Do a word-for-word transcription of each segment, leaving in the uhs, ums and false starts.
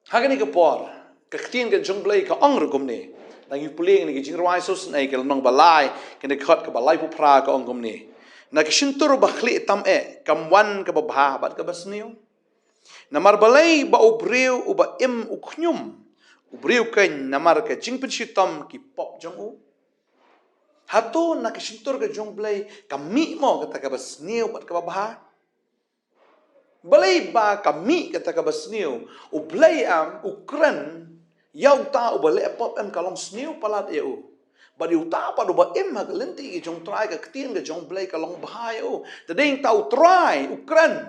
Ha kane ka por, ka ktien ka jong U Blei ka ong ruh kumne. Ngi pule ngi ka Jingrwai Sosnei ka lynnong ba lai, kane ka dkhot kaba laiphew phra ka ong kumne. Na ka shyntur ba khlieh tam eh, kam wan kaba bha bad kaba sniew. Namar balei ba u briew uba im u khñium, u briew keiñ namar ka jingpynshitom ki pop jong u. Hato na ka shyntur ka jong U Blei, ka mih mo kata kaba sniew bad kaba bha? Balei ba ka mih kata kaba sniew? U Blei em, u kren, ïa uta uba leh pop em ka long sniew palat ïa u. Bad ïa uta pat uba im ha ka lynti ka jong U Trai ka ktien ka jong U Blei ka long bha ïa u. Te dei ta U Trai, u kren.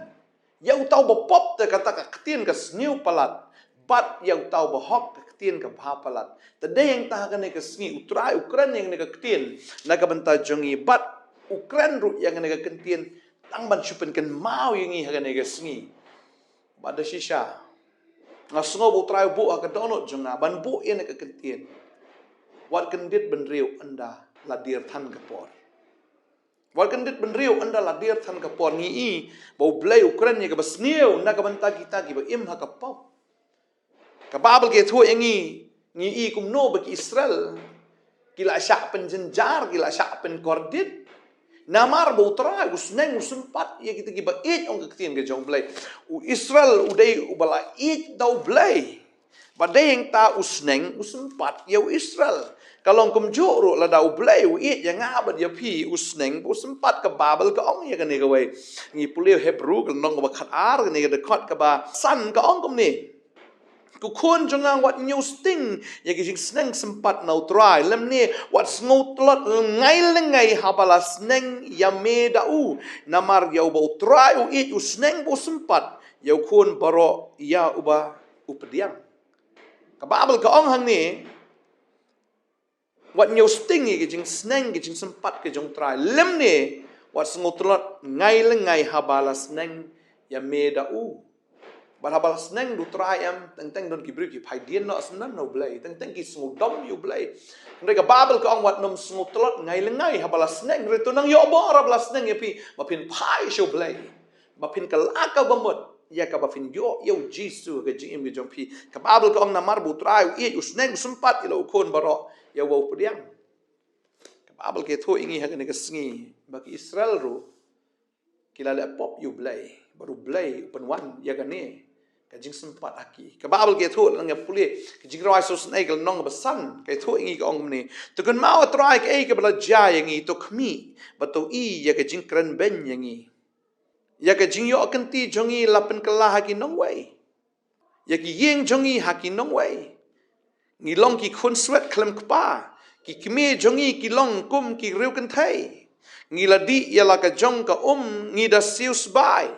Ïa uta uba pop te kata ka ktien ka sniew palat. Bad ïa uta uba hok ka ktien ka bha palat. Te dei ïa kata ha kane ka sngi U Trai, u kren ïa kane ka ktien. Na ka bynta jong ngi bad u kren ruh ïa kane ka ktien. Tang ban shu pynkynmaw ïa ngi ha kane ka sngi. Bad da shisha. Nga sngew ba U Trai u buh ha ka dohnud jong nga. Ban buh ïa kane ka ktien. Wat kyndit bynriew ynda la dier than ka por. Wat kyndit bynriew ynda la dier than ka por ngi i. Ba U Blei u kren ïa kaba sniew na ka bynta kita kiba im ha ka pop. Ka Baibl ka ïathuh ïa ngi, ngi i kumno ba ki Israel. Ki la shah pynjynjar, ki la shah pynkordit. Namar ba U Trai, u sneng, u sympat, ïa kita kiba ïeit ong ka ktien ka jong U Blei. U Israel, u dei uba la ïeit da U Blei. Ba dei ïa kata u sneng, u sympat, ïa u Israel. Ka long kumjuh ruh lada U Blei, u ïeit, ïa nga bad ïa phi, u sneng, u sympat ka Baibl ka ong ïa kane kawei. Ngi pule Hebru, ka lynnong kaba khatar, kane ka dkhot kaba san ka ong kumne. Ko khun jong nga wat ñiew sting, ïa ka jingsneng sympat na U Trai, lymne wat sngewtlot lyngngai lyngngai haba la sneng ïa me da u, namar ïa uba U Trai u ïeit u sneng bad u sympat, ïa u khun baroh ïa uba u pdiang. Ka Baibl ka ong hangne, wat ñiew sting ïa ka jingsneng, ka jingsympat ka jong U Trai. Lymne, wat sngewtlot lyngngai lyngngai haba la sneng ïa me da u. Bad haba la sneng da U Trai em, teng teng don ki briew ki phai dien noh syndon na U Blei, teng teng ki sngewdom ïa U Blei. Hynrei ka Baibl ka ong wat nym sngewtlot lyngngai lyngngai haba la sneng, hynrei to nang ïoh bor haba la sneng ïa phi, ba phin phai sha U Blei. Ba phin kylla ka bamut, ïa kaba phin ïoh ïa U Jisu ka jingim ka jong phi. Ka Baibl ka ong namar ba U Trai u ïeit u sneng u sympat ïa la u khun baroh, ïa uba u pdiang. Ka Baibl ka ïathuh ïa ngi ha kane ka sngi, ba ki Israel ruh, ki la leh pop ïa U Blei, bad U Blei u pynwan ïa kane ka jingsympat ha ki. Ka Baibl ka ïathuh lada ngi pule, ka Jingrwai Sosnei ka lynnong kaba san, ka ïathuh ïa ngi ka ong kumne. To kynmaw A Trai kaei kaba la jia ïa ngi, to khmih, bad to i ïa ka jingkren beiñ ïa ngi. Ïa ka jingïoh kynti jong ngi la pynkylla ha ki nongwei. Ïa ki ïing jong ngi ha ki nongwei. Ngi long ki khun swet khlem kpa. Ki kmie jong ngi ki long kum ki riew kynthei. Ngi la dih ïa la ka jong ka um, ngi da siew sbai.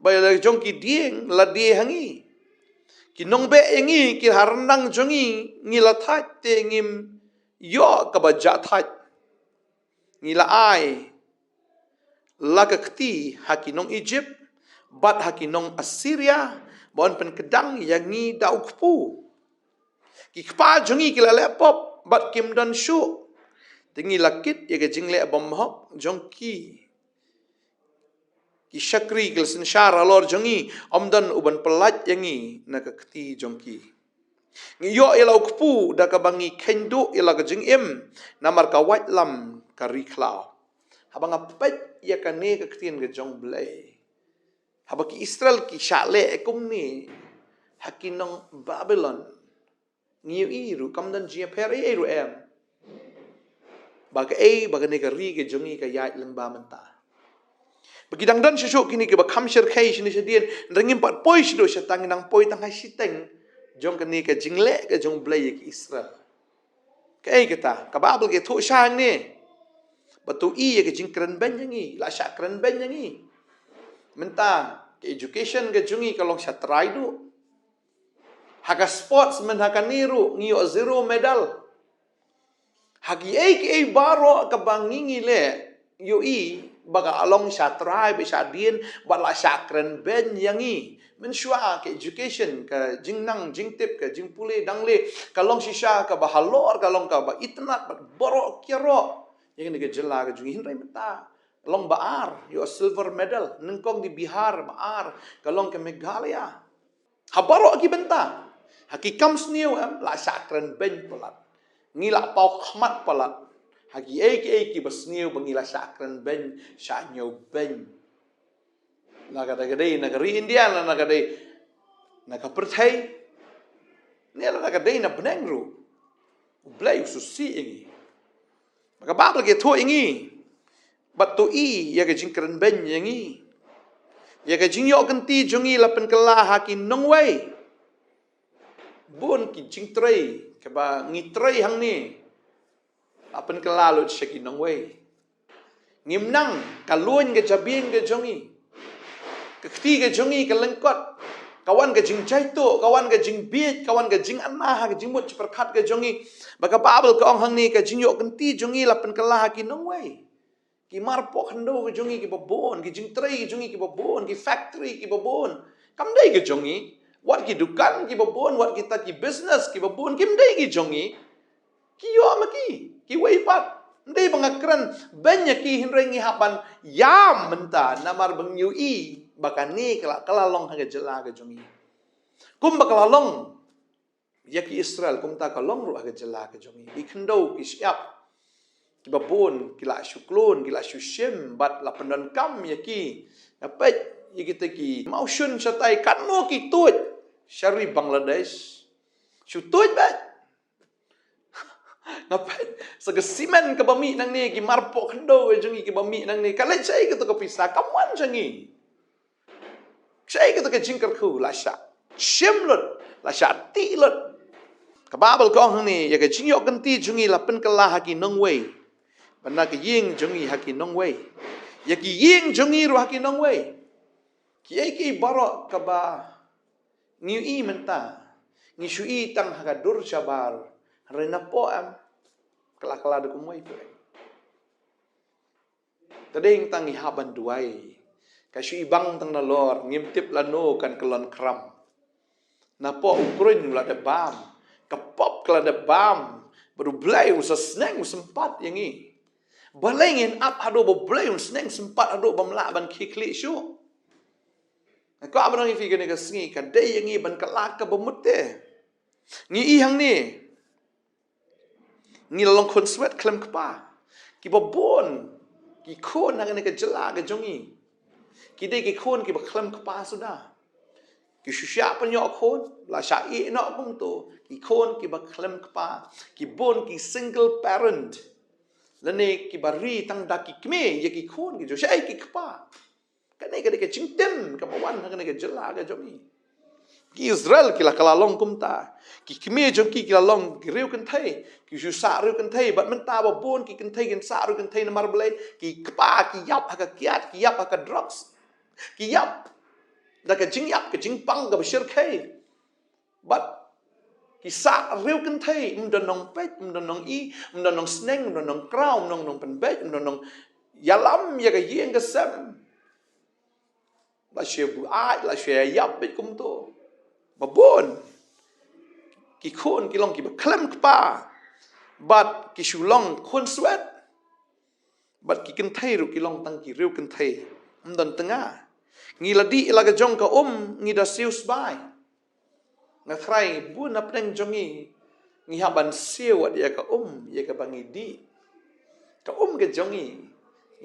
Bad ïa la jong ki dieng la die ha ngi. Ki nongbeh ïa ngi ki ha ryndang jong ngi, ngi la thait te ngim ïoh kaba jah thait. Ngi la ai la ka kti ha ki nong Ijipt, bad ha ki nong Assyria, ba yn pynkdang ïa ngi da u kpu. Ki kpa jong ngi ki la leh pop, bad kim don shuh. Te ngi la kit ïa ka jingleh bymhok jong ki. Ki shakri ki la synshar halor jong ngi, ym don uban pyllait ïa ngi na ka kti jong ki. Ngi ïoh ïa la u kpu da kaba ngi kheiñ duh ïa la ka jingim, namar ka waitlam ka ri khlaw. Haba nga peit ïa kane ka ktien ka jong U Blei. Haba ki Israel ki shah leh kumne ha ki nong Babilon. Ngi ïohi ruh kam don jingïapher ei ei ruh em. Ba kaei ba kane ka ri ka jong ngi ka ïaid lyngba mynta. Ba ki dang don shuh shuh kine kiba kham shyrkhei shane shadien, hynrei ngim pat poi shuh shuh, tang ngi nang poi tang ha shiteng jong kane ka jingleh ka jong U Blei ïa ki Israel. Kaei kata, ka Baibl ka ïathuh shane. Ba to i ïa ka jingkren beiñ ïa ngi, la shah kren beiñ ïa ngi. Mynta ka education ka jong ngi ka long sha trai duh. Ha ka sports mynta kane ruh ngi ïoh zero medal. Ha kiei kiei baroh kaba ngi ngi leh, ïohi ba ka long sha trai bad sha dien, bad la shah kren beiñ ïa ngi. Mynshuwa ka education, ka jingnang jingtip, ka jingpule dang leh, ka long shisha kaba halor, ka long kaba itynnad bad baroh kiaroh. Ïa kane ka jylla ka jong ngi, hynrei mynta long ba ar, ïoh silver medal, nyngkong dei Bihar, ba ar ka long ka Meghalaya. Ha baroh ki bynta. Ha ki kam sniew em la shah kren beiñ palat. Ngi la paw khmat palat ha ki ei ki ei kiba sniew ba ngi la shah kren beiñ, shah ñiew beiñ. Na ka dei ka dei na ka ri India, na ka dei na ka pyrthei, ne la na ka dei na bneng ruh, U Blei u sngewsih ïa ngi. Ba ka Baibl ka ïathuh ïa ngi, bad to i ïa ka jingkren beiñ ïa ngi. Ïa ka jingïoh kynti jong ngi la pynkylla ha ki nongwei. Bun ki jingtrei kiba ngi trei hangne la pynkylla lut sha ki nongwei. Ngim nang, ka luiñ ka jabieng ka jong ngi, ka kti ka jong ngi ka lyngkot. Ka wan ka jingjaituh, ka wan ka jingbieit, ka wan ka jingana ha ka jingmut jingpyrkhat ka jong ngi. Ba ka Baibl ka ong hangne, ka jingïoh kynti jong ngi la pynkylla ha ki nongwei. Ki marpoh khyndew ka jong ngi kiba bun, ki jingtrei ka jong ngi kiba bun, ki factory kiba bun, kam dei ka jong ngi. Wat ki dukan kiba bun, wat kita ki business kiba bun, kim dei ki jong ngi. Ki ïoh ma ki, kiwei pat. Ym dei ba nga kren beiñ ïa ki, hynrei ngi hap ban ïam mynta namar ba ngi ïohi ba kane ka la, ka la long ha ka jylla ka jong ngi. Kumba ka la long ïa ki Israel, kumta ka long ruh ha ka jylla ka jong ngi. Ki khyndew ki shyiap kiba bun ki la shu klun, ki la shu shim, bad la pyndonkam ïa ki. Nga peit ïa kita ki mawshun shatai, katno ki tuid sha ri Bangladesh. Shu tuid beit. Nga peit sa ka simen kaba mih nangne, ki marpoh khyndew ka jong ngi kiba mih nangne, ka leit shaei kato ka pisa? Kam wan sha ngi. Shaei kato ka jingkyrkhu? La shah shim lut, la shah tih lut. Ka Baibl ka ong hangne, ïa ka jingïoh kynti jong ngi la pynkylla ha ki nongwei. Bad na ka ïing jong ngi ha ki nongwei. Ïa ki ïing jong ngi ruh ha ki nongwei. Kiei kiei baroh kaba ngi ïohi mynta, ngi shu i tang ha ka dur shabar, hynrei napoh em, ka la, ka la da kumwei pat. Te dei tang ngi hap ban duwai. Ka shu i bang tang nalor, ngim tip lano kan kyllon khram. Napoh u kruiñ u la dep bam, ka pop ka la dep bam, bad U Blei u sa sneng u sympat ïa ngi. Balei ngin ap haduh ba U Blei un sneng sympat haduh bym lah ban khie khlieh shuh? Nga kwah ban ong ïa phi kane ka sngi, ka dei ïa ngi ban kylla kaba mut te. Ngi i hangne, ngi la long khun swet khlem kpa. Kiba bun ki khun ha kane ka jylla ka jong ngi, ki dei ki khun kiba khlem kpa suda. Ki shu shah pynïoh khun, la shah ïeh noh kumto. Ki khun kiba khlem kpa, ki bun ki single parent, lane kiba ri tang da ki kmie ïa ki khun ki jong, shaei ki kpa? Kane ka dei ka jingtim kaba wan ha kane ka jylla ka jong ngi. Ki Israel ki la, ka la long kumta. Ki kmie jong ki ki la long ki riewkynthei, ki shu sah riewkynthei, bad mynta ba bun ki kynthei kin sah riewkynthei namar balei? Ki kpa, ki ïap ha ka kiad, ki ïap ha ka drugs, ki ïap da ka jingïap, ka jingpang kaba shyrkhei. Bad ki sah riewkynthei, ym don nongpeit, ym don nongi, ym don nongsneng, ym don nongkraw, ym don nongpynbeit, ym don nongïalam ïa ka ïing ka sem. La shu buaid, la shu ïap beit kumto. Ba bun ki khun ki long kiba khlem kpa, bad ki shu long khun swet. Bad ki kynthei ruh ki long tang ki riewkynthei, ym don tnga. Ngi la dih la ka jong ka um, ngi da siew sbai. Nga khrei bun na pdeng jong ngi, ngi hap ban siew wat ïa ka um, ïa kaba ngi dih. Ka um ka jong ngi,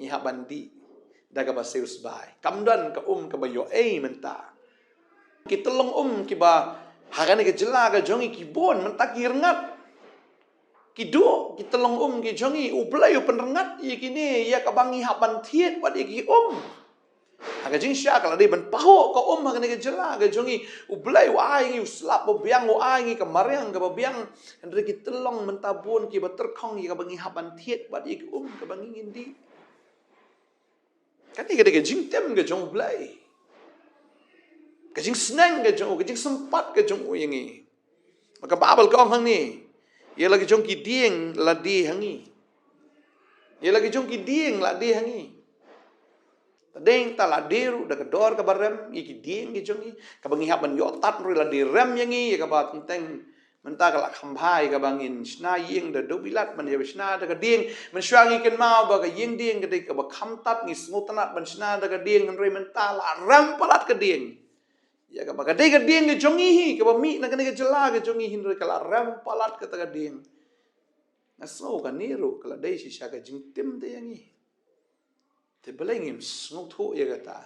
ngi hap ban dih da kaba siew sbai. Kam don ka um kaba ïoh ei mynta. Ki tyllong um kiba ha kane ka jylla ka jong ngi ki bun, mynta ki rngat. Ki duh ki tyllong um ki jong ngi, U Blei u pynrngat ïa kine, ïa kaba ngi hap ban thied wat ïa ki um. Ha ka jingshisha ka la dei ban pahuh ka um ha kane ka jylla ka jong ngi. U Blei u ai ngi u slap ba biang, u ai ngi ka mariang kaba biang. Hynrei ki tyllong mynta bun kiba tyrkhong ïa kaba ngi hap ban thied wat ïa ki um kaba ngi ngin dih. Kane ka dei ka jingtim ka jong U Blei, ka jingsneng ka jong u, ka jingsympat ka jong u ïa ngi. Bad ka Baibl ka ong hangne, ïa la ki jong ki dieng la die ha ngi. Ïa la ki jong ki dieng la die ha ngi. Te dei ta la die ruh da ka dor kaba rem ïa ki dieng ki jong ngi, kaba ngi hap ban ïoh tad ruh la die rem ïa ngi, ïa kaba teng teng mynta ka la kham bha ïa kaba ngin shna ïing da dewbilat, ban ïa shna da ka dieng. Mynshuwa ngi kynmaw ba ka ïing dieng ka dei kaba kham tad, ngi sngewtynnat ban shna da ka dieng, hynrei mynta la rem palat ka dieng. Ïa kaba ka dei ka dieng ka jong ngi hi, kaba mih na kane ka jylla ka jong ngi, hynrei ka la rem palat kata ka dieng. Nga sngew kane ruh ka la dei shisha ka jingtim te ïa ngi. Te balei ngim sngewthuh ïa kata?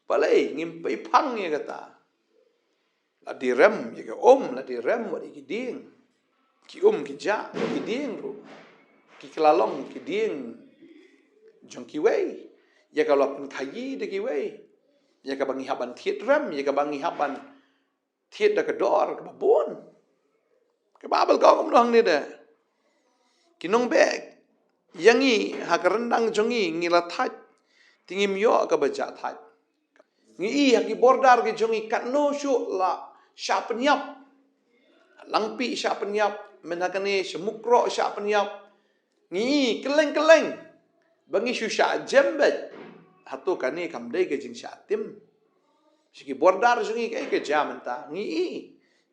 Balei ngim peiphang ïa kata? La dei rem ïa ka um, la dei rem wat ïa ki dieng. Ki um ki jah wat ki dieng ruh. Ki kylla long ki dieng jong kiwei. Ïa ka la pynkhaii da kiwei. Ïa kaba ngi hap ban thied rem, ïa kaba ngi hap ban thied da ka dor kaba bun. Ka Baibl ka ong kumno hangne de? Ki nongbeh ïa ngi ha ka ryndang jong ngi, ngi la thait, te ngim ïoh kaba jah thait. Ngi i ha ki border ki jong ngi katno shuh la shah pynïap. Langpih shah pynïap, mynta kane sha Mukroh shah pynïap. Ngi i kylleng kylleng ba ngi shu shah jem beit. Hato kane kam dei ka jingshah tim? Sha ki border jong ngi kaei ka jia mynta? Ngi i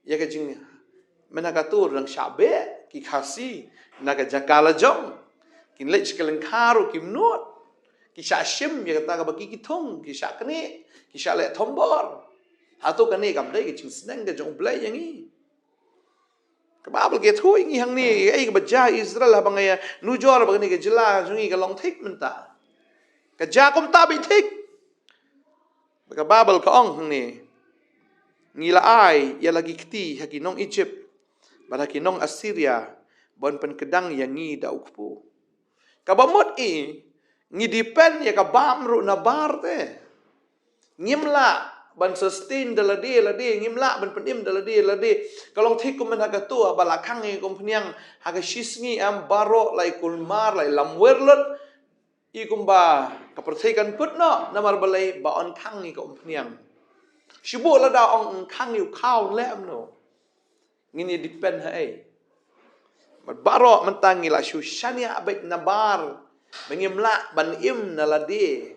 ïa ka jing, mynta ka tur dang shah beh ki Khasi na ka jaka la jong. Kin leit sha ka lyngkha ruh kim nud. Ki shah shim ïa kata kaba ki, ki thung, ki shah knieh, ki shah leh thombor. Hato kane kam dei ka jingsneng ka jong U Blei ïa ngi? Ka Baibl ka ïathuh ïa ngi hangne, ei kaba jia ha Israel haba nga ïa nujor ba kane ka jylla jong ngi ka long thik mynta. Ka jia kumta beit thik. Ba ka Baibl ka ong hangne, ngi la ai ïa la ki kti ha ki nong Egypt bad ha ki nong Assyria ban pynkdang ïa ngi da u kpu. Kaba mut i, ngi depend ïa ka bam ruh na bar te. Ngim lah ban sustain da lade lade, ngim lah ban pynim da lade lade. Ka long thik kum mynta kato, ba la khang ïa ka umphniang ha ka shisngi em, baroh la i kulmar, la i lamwir lut. I kumba ka pyrthei kan kut noh, namar balei? Ba yn khang ïa ka umphniang. Shu buh lada ong yn khang ïa u khaw leh em no. Ngin ïa depend ha ei? Bad baroh mynta ngi la shu shaniah beit na bar ba ngim lah ban im na lade.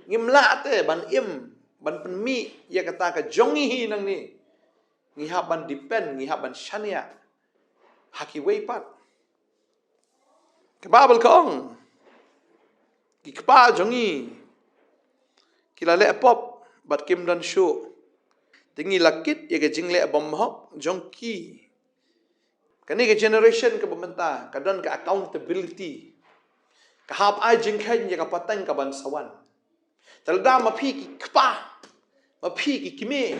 Ngim lah te ban im, ban pynmih ïa kata ka jong ngi hi nangne. Ngi hap ban depend, ngi hap ban shaniah ha kiwei pat. Ka Baibl ka ong, ki kpa jong ngi ki la leh pop bad kim don shuh. Te ngi la kit ïa ka jingleh bymhok jong ki. Kane ka generation kaba mynta ka don ka accountability. Ka hap ai jingkheiñ ïa ka pateng kaban sa wan. Te lada ma phi ki kpa, ma phi ki kmie,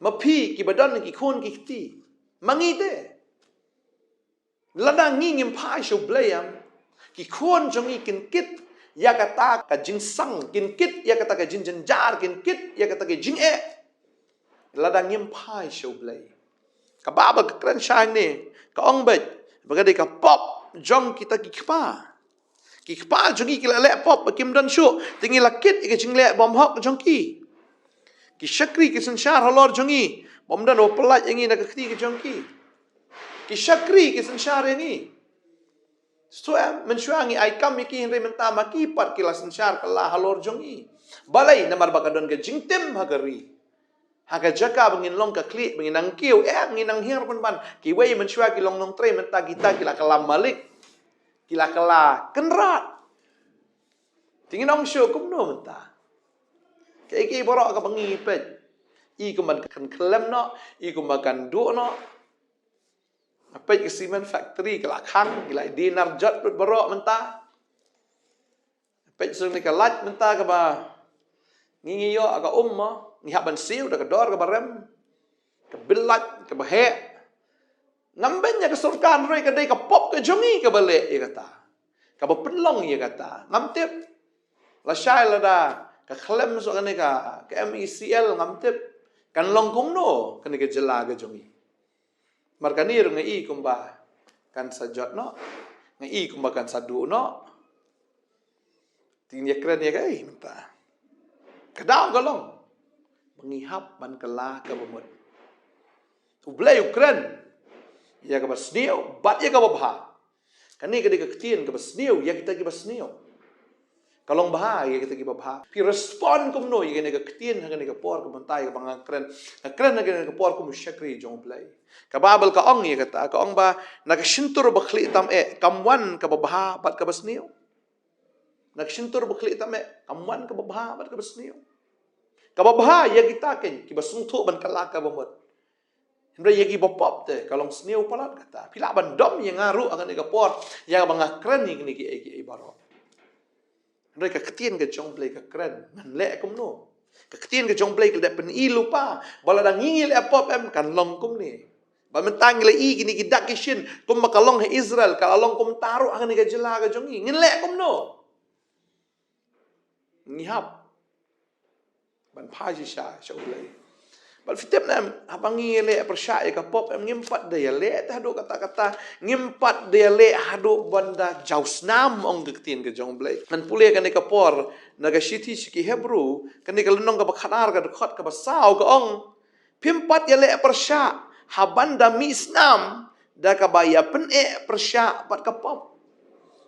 ma phi kiba don ki khun ki kti, ma ngi te, lada ngi ngim phai sha U Blei em, ki khun jong ngi kin kit ïa kata ka jingsang, kin kit ïa kata ka jingjynjar, kin kit ïa kata ka jingeh. Lada ngim phai sha U Blei. Ka Baibl ka kren shai ne, ka ong beit ba ka dei ka pop jong kita ki kpa. Ki kpa jong ngi ki la leh pop ba kim don shuh, te ngi la kit ïa ka jingleh bymhok jong ki. Ki shakri ki synshar halor jong ngi, bym don ba pyllait ïa ngi na ka kti ka jong ki. Ki shakri ki synshar ïa ngi. Shuh em, mynshuwa ngi ai kam ïa ki, hynrei mynta ma ki pat ki la synshar kylla halor jong ngi. Balei? Namar ba ka don ka jingtim ha ka ri. Ha ka jaka ba ngin long ka khlieh, ba ngin nang kiew, eh, ngin nang hiar pynban. Kiwei mynshuwa ki long nongtrei, mynta kita ki la kylla malik. Ki la kylla kynrad. Te ngin ong shuh kumno mynta? Kaei kaei baroh kaba ngi peit, i kumba kan khlem noh, i kumba kan duh noh. Nga peit ka cement factory ka la khang, ki la die nar jot lut baroh mynta. Peit shuh ne ka light mynta kaba ngi, ngi ïoh ka um mo, ngi hap ban siew da ka dor kaba rem. Ka bill light kaba heh. Ngam beiñ ïa ka sorkar, hynrei ka dei ka pop ka jong ngi kaba leh ïa kata, kaba pynlong ïa kata. Ngam tip. Lashai lada ka khlem shuh kane ka, ka M E C L, ngam tip kan long kumno kane ka jylla ka jong ngi. Mar kane ruh nga i kumba kan sa jot noh, nga i kumba kan sa duh noh. Te ngin ïa kren ïa kaei mynta? Ka daw ka long ba ngi hap ban kylla kaba mut. U Blei u kren ïa kaba sniew bad ïa kaba bha. Kane ka dei ka ktien kaba sniew ïa kita kiba sniew. Ka long bha ïa kita kiba bha. Phi respond kumno ïa kane ka ktien ha kane ka por kaba mynta ïa kaba nga kren? Nga kren ha kane ka por kum u shakri jong U Blei. Ka Baibl ka ong ïa kata, ka ong ba na ka shyntur ba khlieh tam eh kam wan kaba bha bad kaba sniew. Na ka shyntur ba khlieh tam eh kam wan kaba bha bad kaba sniew. Kaba bha ïa kita kein kiba sngewthuh ban kylla kaba mut. Hynrei ïa kiba pop te ka long sniew palat kata. Phi lah ban dom ïa nga ruh ha kane ka por ïa kaba nga kren ïa kine kiei kiei baroh. Hynrei ka ktien ka jong U Blei ka kren, ngan leh kumno? Ka ktien ka jong U Blei ka la dep pyni lypa ba lada ngi ngi leh pop em kan long kumne. Ba mynta ngi la i kine ki dak ki shin kumba ka long ha Israel, ka la long kumta ruh ha kane ka jylla ka jong ngi. Ngin leh kumno? Ngi hap ban phai shisha sha U Blei. Bad phi tip ne em, haba ngi leh pyrshah ïa ka pop em, ngim pat da ïaleh te haduh katta katta, ngim pat da ïaleh haduh ban da jaw snam, ong ka ktien ka jong U Blei. Ngan pule kane ka por na ka shithi sha ki Hebru, kane ka lynnong kaba khatar, ka dkhot kaba saw, ka ong, phim pat ïaleh pyrshah ha ban da mih snam da kaba ïa pyneh pyrshah bad ka pop.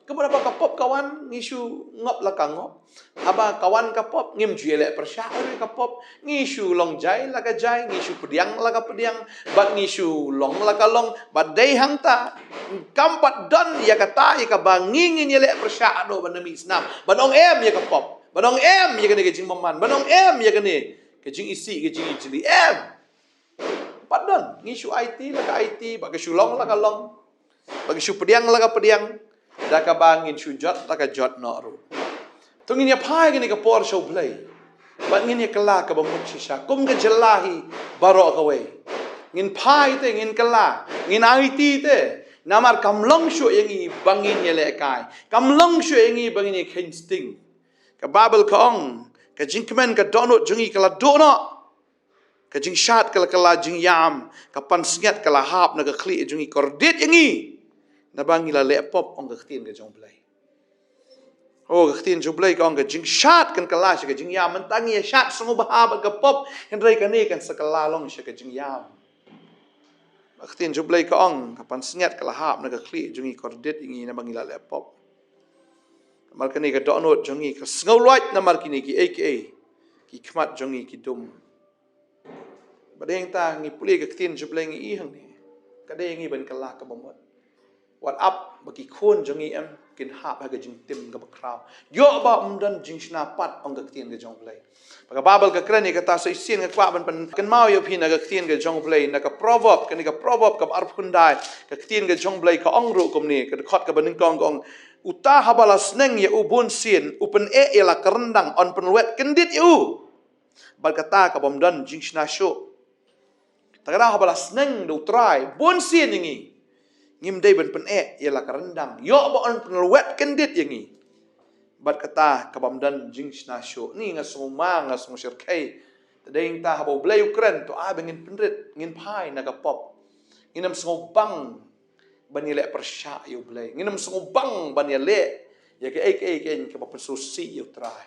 Kumba haba ka pop ka wan, ngi shu ngop la ka ngop. Haba ka wan ka pop, ngim ju ïaleh pyrshah ruh ïa ka pop. Ngi shu long jai la ka jai, ngi shu pdiang la ka pdiang, bad ngi shu long la ka long. Bad dei hangta, kam pat don ïa kata ïa kaba ngi ngin ïaleh pyrshah haduh ban da mih snam, ban ong em ïa ka pop, ban ong em ïa kane ka jingbymman, ban ong em ïa kane ka jingisih, ka jingijli, em. Pat don, ngi shu aiti la ka aiti, ba ka shu long la ka long, ba ka shu pdiang la ka pdiang, da kaba ngin shu jot la ka jot noh ruh. To ngin ïa phai kane ka por sha U Blei, bad ngin ïa kylla kaba mut shisha kum ka jylla hi baroh kawei. Ngin phai te, ngin kylla, ngin aiti te. Namar kam long shuh ïa ngi ba ngin ïalehkai, kam long shuh ïa ngi ba ngin ïa kheiñ sting. Ka Baibl ka ong, ka jingkmen ka dohnud jong ngi ka la duh noh. Ka jingshad ka la kylla jingïam, ka pansngiat ka la hap na ka khlieh jong ngi, kordit ïa ngi. Naba ngi la leh pop, ong ka ktien ka jong U Blei. Oh, ka ktien jong U Blei ka ong ka jingshad kan kylla sha ka jingïam. Mynta ngi ïa shad sngewbha bad ka pop, hynrei kane kan sa kylla long sha ka jingïam. Ka ktien jong U Blei ka ong ka pansngiat ka la hap na ka khlieh jong ngi, kordit ïa ngi naba ngi la leh pop. Namar kane ka dohnud jong ngi ka sngewlwait namar kine kiei kiei ki khmat jong ngi ki dum. Bad hangta ngi pule ka ktien jong U Blei, ngi i hangne, ka dei ngi ban kylla kaba mut. Wat ap ba ki khun jong ngi em kin hap ha ka jingtim kaba khraw. Ïoh ba ym don jingshna pat, ong ka ktien ka jong U Blei. Ba ka Baibl ka kren ïa kata, sa shisien nga kwah ban pynkynmaw ïa phi na ka ktien ka jong U Blei, na ka Proverb, kane ka Proverb kaba arphew khyndai, ka ktien ka jong U Blei ka ong ruh kumne, ka dkhot kaba nyngkong ka ong, uta haba la sneng ïa u bun sien, u pyneh ïa la ka ryndang, yn pynlwet kyndit ïa u. Bad kata ka bym don jingshna shuh. Te kata haba la sneng da U Trai bun sien ïa ngi, ngim dei ban pyneh ïa la ka ryndang, ïoh ba yn pynlwet kyndit ïa ngi. Bad kata ka bym don jingshna shuh. Ni nga sngewma, nga sngewshyrkhei. Te dei hangta haba U Blei u kren, to ai ba ngin pynrit, ngin phai na ka pop. Ngin ym sngewbang ban ïaleh pyrshah ïa U Blei. Ngin ym sngewbang ban ïaleh ïa kaei kaei kaba pynsngewsih ïa U Trai.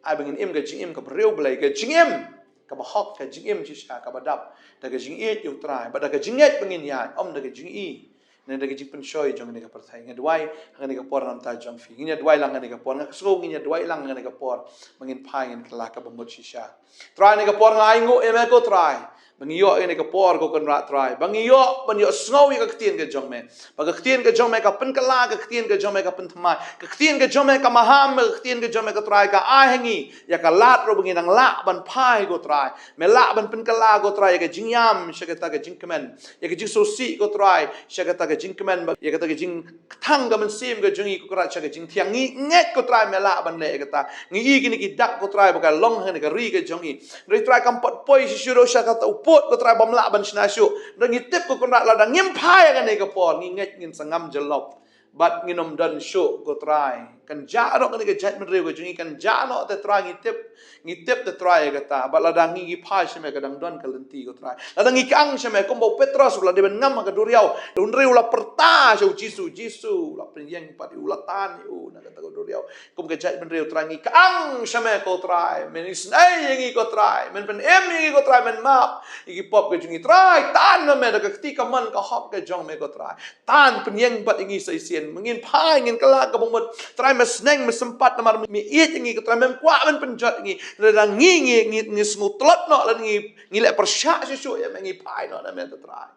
Ai ba ngin im ka jingim kaba riewblei, ka jingim kaba hok, ka jingim shisha kaba dap da ka jingïeit ïa U Trai, bad da ka jingngeit ba ngin ïaid, ym da ka jingi ne da ka jingpynshoi jong kane ka pyrthei. Nga duwai ha kane ka por na ka bynta jong phi. Ngin ïa duwai lang ha kane ka por. Nga sngew ngin ïa duwai lang ha kane ka por ba ngin phai, ngin kylla kaba mut shisha. Trai, ha kane ka por nga ainguh ïa me ko Trai, ba ngi ïoh ïa kane ka por ko Kynrad Trai, ba ngi ïoh ban ïohsngew ïa ka ktien ka jong me. Ba ka ktien ka jong me ka pynkylla, ka ktien ka jong me ka pynthymmai, ka ktien ka jong me ka maham, ka ktien ka jong me ko Trai ka ai ha ngi ïa ka lad ruh ba ngi nang lah ban phai ko Trai. Me lah ban pynkylla ko Trai ïa ka jingïam sha kata ka jingkmen, ïa ka jingsngewsih ko Trai sha kata ka jingkmen, ïa kata ka jingkthang ka mynsiem ka jong ngi ko Kynrad sha ka jingthiang. Ngi ngeit ko Trai me lah ban leh ïa kata. Ngi i kine ki dak ko Trai ba ka long ha kane ka ri ka jong ngi. Hynrei Trai kam pat poi shisha ruh sha kata u pud ko Trai bym lah ban shna shuh. Hynrei ngi tip ko Kynrad lada ngim phai ha kane ka por, ngi ngeit ngin sa ngam jyllop. Bad ngin ym don shuh ko Trai. Kan jah noh kane ka jaitbynriew ka jong ngi, kan jah noh te Trai, ngi tip. Ngi tip te Trai ïa kata. Bad lada ngi ngi phai sha me ka dang don ka lynti ko Trai. Lada ngi kyang sha me kumba u Petros u la dei ban ngam ha ka duriaw, hynrei u la pyrta sha u Jisu, Jisu u la pynïeng pat ïa u, u la tan ïa u na kata ka duriaw. Kum ka jaitbynriew Trai ngi kyang sha me ko Trai, men isynei ïa ngi ko Trai, men pynim ïa ngi ko Trai, men map ïa ki pop ka jong ngi Trai. Tan na me da ka kti kamon ka hok ka jong me ko Trai. Tan pynïeng pat ïa ngi sa shisien, ba ngin phai, ngin kylla kaba mut. Trai me sneng, me sympat namar me ïeit ïa ngi ko Trai, mem kwah ban pynjot ïa ngi. Lada ngi ngi ngi, ngi sngewtlot noh, lada ngi ngi leh pyrshah shuh shuh ïa me, ngi phai noh na me ko Trai.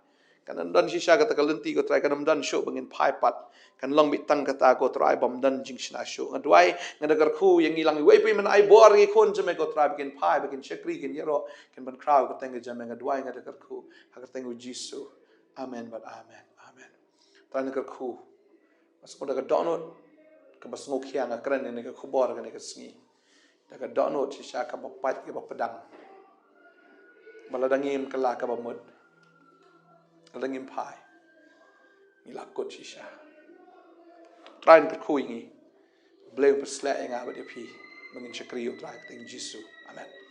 Kan ym don shisha kata ka lynti, ko Trai, kan ym don shuh ba ngin phai pat. Kan long beit tang kata, ko Trai, bym don jingshna shuh. Nga duwai, nga da kyrkhu ïa ngi lang iwei pa iwei, men ai bor ïa ki khun jong me, ko Trai, ba kin phai, ba kin shakri, kin ïaroh, kin pynkhraw ha ka kyrteng jong me. Nga duwai, nga da kyrkhu ha ka kyrteng u Jisu. Amen bad amen. Amen. Trai, nga kyrkhu, ba sngewbha da ka dohnud kaba sngewkhia nga kren ïa kane ka khubor kane ka sngi. Da ka dohnud shisha kaba pait, kaba pdang, ba lada ngim kylla kaba mut, lada ngim phai, ngi la kut shisha. Trai, nga kyrkhu ïa ngi. Blei un pynshlur ïa nga bad ïa phi ba ngin shakri ïa u Trai ha ka kyrteng Jisu. Amen.